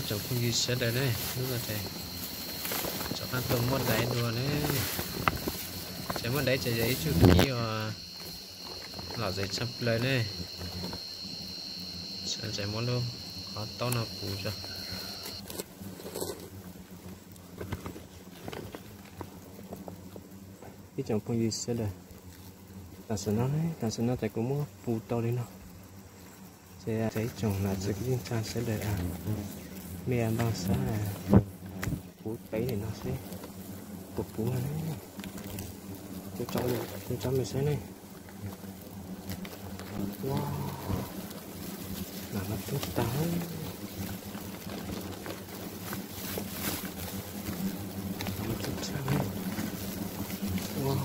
Tsoom phooj ywg sawv daws ne, hnub no ces rov qab tuaj muab daiv dua ne. Ces muab daiv ces yog ib txoj kev uas lom zem tshaj plaws ne. Ces muab lub qhov taub no puv tso. Ib tsoom phooj ywg sawv daws, tam sim no, tam sim no ces kuv muab puv tau li no. Ces ib tsoom nam txiv kwv tij neej tsa sawv daws, mej npaj xab puv daiv li no seb puas puv ne. Kuv tso mej saib ne. Ua, nam no tub tag. Nam no tub tag. Ua.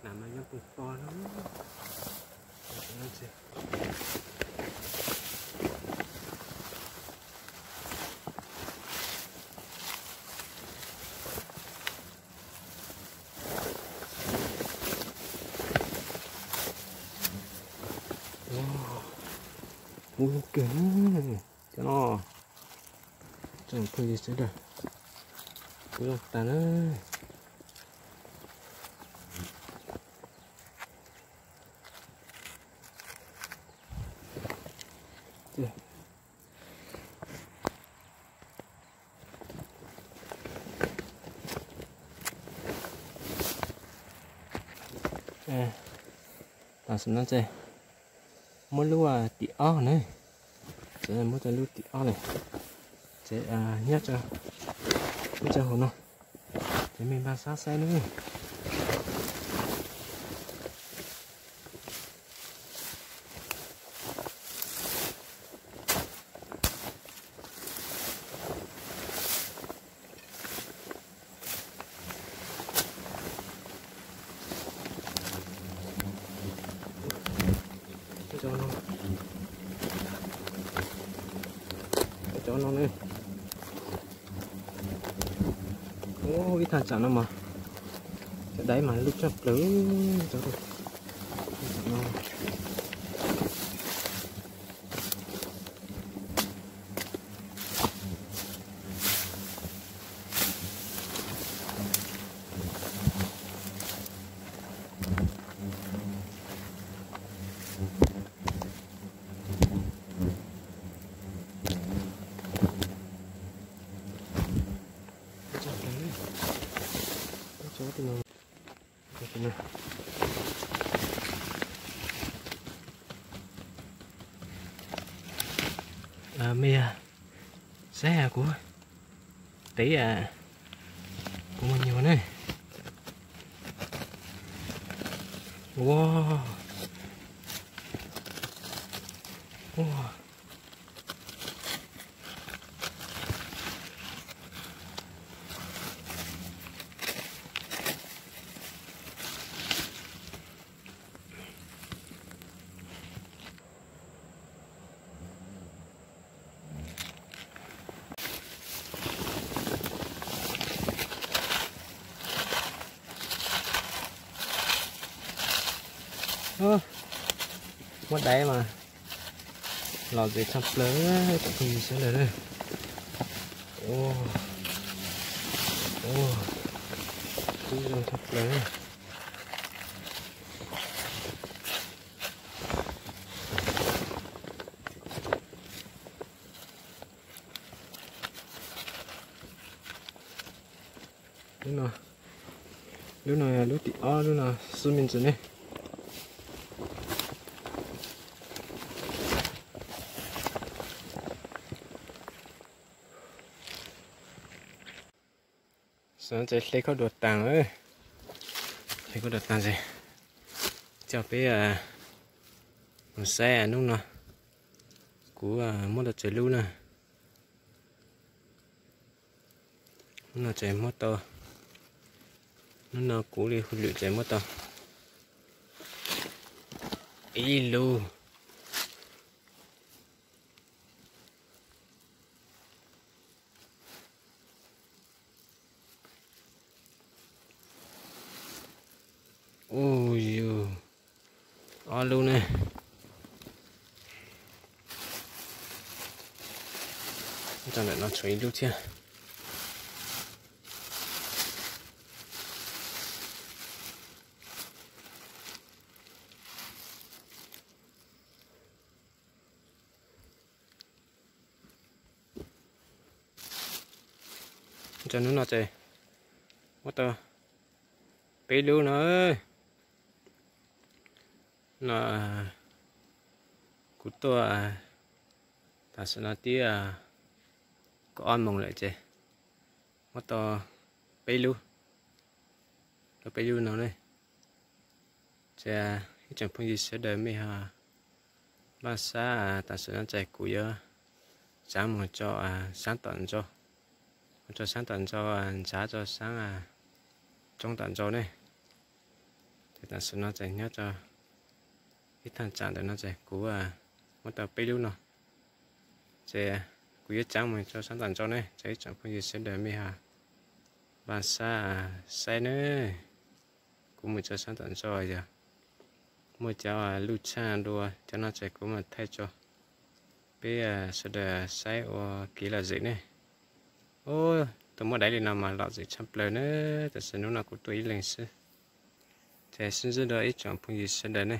Nam no nyob puag pog no. Puv kawg na. Cov no, tsoom phooj ywg sawv daws, puv zoo tas na. Tam sim no ces muab lub tim ob na, ces muab tau lub tim ob lawm, ces nyob rau hauv no, ces mej npaj xab saib nawb. Cov no ne. Ib thaj tsam no mas cov daiv mas lwj tshaj plaws. Mej saib kuv tev, kuv muaj nyuag ne. Ua, ua. Muab daiv mas lom zem tshaj plaws, tsoom phooj ywg sawv daws. Ua, ua, zoo tshaj plaws. Lub no, lub no yog lub tim ob, lub no xwb me ntsis ne. Tau ces hle khaub dua tas, hle khaub dua tas ces coj peb mus saib hnub no kuv muab tau tsawg lub na. Hnub no ces muab tau, hnub no kuv li hauj lwm ces muab tau ib lub. Ub yus, ob lub ne. Tso ntawm no tshuav ib lub thiab. Tso hnub no ces muab tau peb lub no. No kuv tuaj tam sim no twb kaum ob moos lawm ces muab tau peb lub, tau peb lub no ne. Ces ib tsoom phooj ywg sawv daws mej ho npaj sab, tam sim no ces kuv yuav tsav mus tso sab tom ntso, mus tso sab tom ntso, ntsav tso sab tsoob tom ntso ne. Ces tam sim no ces nyob tso ib thaj tsam ntawm no ces kuv muab tau peb lub no. Ces kuv yuav tsav mus tso sab tom ntso ne, ces ib tsoom phooj ywg sawv daws mej ho npaj sab saib ne. Kuv mus tso sab tom ntso yog muaj cov luj tshaj dua, cov no ces kuv mam thaij tso peb sawv daws saib ua kev lom zem ne. Ub, tus muaj daiv li no mas lom zem tshaj plaws na. Tam sim hnub no kuv tuaj ib leeg xwb. Ces sib ntsib dua ib tsoom phooj ywg sawv daws ne.